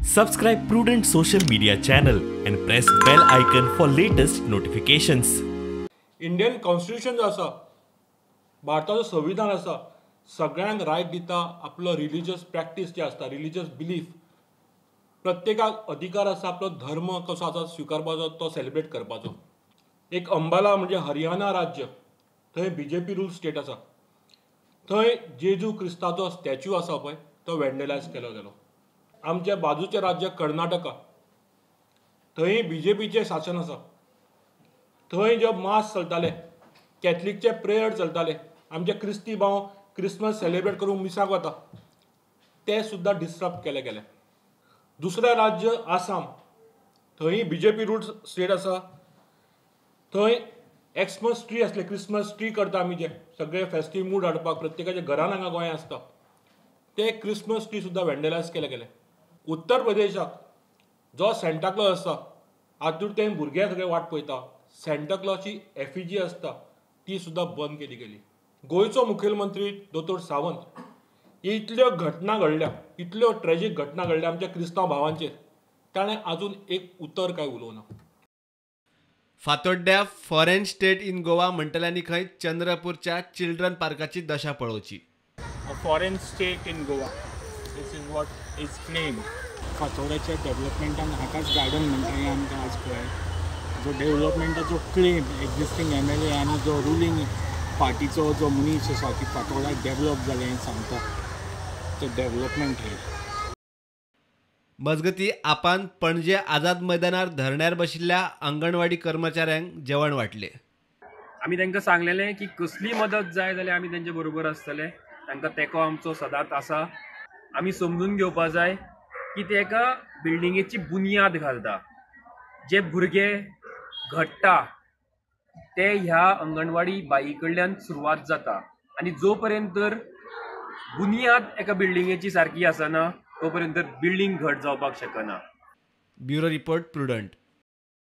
Subscribe Prudent social media channel and press bell icon for latest notifications. Indian constitution जो आसा, भारताचो संविधान आसा, सगळ्यांक रायट दिता आपलो रिलीजियस प्रॅक्टीस जी आसता, रिलीजियस बिलीफ, प्रत्येकाक अधिकार आसा आपलो धर्म कसो आसा स्विकारपाचो, तो सेलिब्रेट करपाचो. एक अंबाला म्हणजे हरियाणा राज्य, थंय बीजेपी रूल स्टेट आसा, थंय जेजू क्रिस्ताचो स्टॅच्यू आसा पळय तो वेंडलायज केलो गेलो. आमच्या बाजूचें राज्य कर्नाटका, थंय बीजेपीचें शासन आसा, थंय जे मास चलताले, कॅथलिकचे प्रेयर चलताले, आमचे क्रिस्ती भाव क्रिसमस सेलिब्रेट करूंक मिसाक वता, ते सुद्दां डिस्टर्ब केले गेले. दुसरें राज्य आसाम, थंय बीजेपी रूल स्टेट आसा, थंय एक्समस ट्री आसले, क्रिसमस ट्री करता आमी, जे सगळे फेस्टीव मूड हाडपाक प्रत्येकाच्या घरान हांगा गोंयांत आसता, ते क्रिसमस ट्री सुद्दां वेंडलायज केले गेले. उत्तर प्रदेशाक जो सँटाक्लॉज आसता, आतुरतेन भुरगे सगळे वाट पळयता, सँटाक्लॉजची एफिजी आसता ती सुद्दां बंद केली गेली. गोंयचो मुखेलमंत्री दोतोर सावंत, इतल्यो घटना घडल्या, इतल्यो ट्रेजीक घटना घडल्या आमच्या क्रिस्तांव भावांचेर, ताणें अजून एक उतर काय उलोवना. फातोड्ड्या फॉरेन स्टेट इन गोवा म्हणटल्यांनी खंय चंद्रपूरच्या चिल्ड्रन पार्काची दशा पळोवची. A foreign state in Goa, this is what is claimed. फातोड्याच्या डेव्हलपमेंटान हाकाच गार्डन म्हणटा हें आमकां आज कळ्ळें. जो डेव्हलपमेंटाचो क्लेम एक्झिस्टींग MLA आनी जो रुलींग पार्टीचो जो मनीस आसा की फातोडा डेव्हलप जालें हें सांगता, ते डेव्हलपमेंट हें. मजगती आपान पणजे आझाद मैदानार धरण्यार बशिल्ल्या अंगणवाडी कर्मचाऱ्यांक जेवण वांटलें. आमी तांकां सांगलेलें की कसली मदत जाय जाल्यार आमी तेंचे बरोबर आसतले, तांकां तेंको आमचो सदांच आसा. आमी समजून घेवपा जाय की ते एका बिल्डिंगेची बुन्याद घालता, जे भुरगे घडटा ते ह्या अंगणवाडी बाई कडल्यान सुरवात जाता आनी जो पर्यंत तर बुन्याद एका बिल्डिंगेची सारकी आसना तो पर्यंत बिल्डिंग घट जावपाक शकना. Bureau report, Prudent.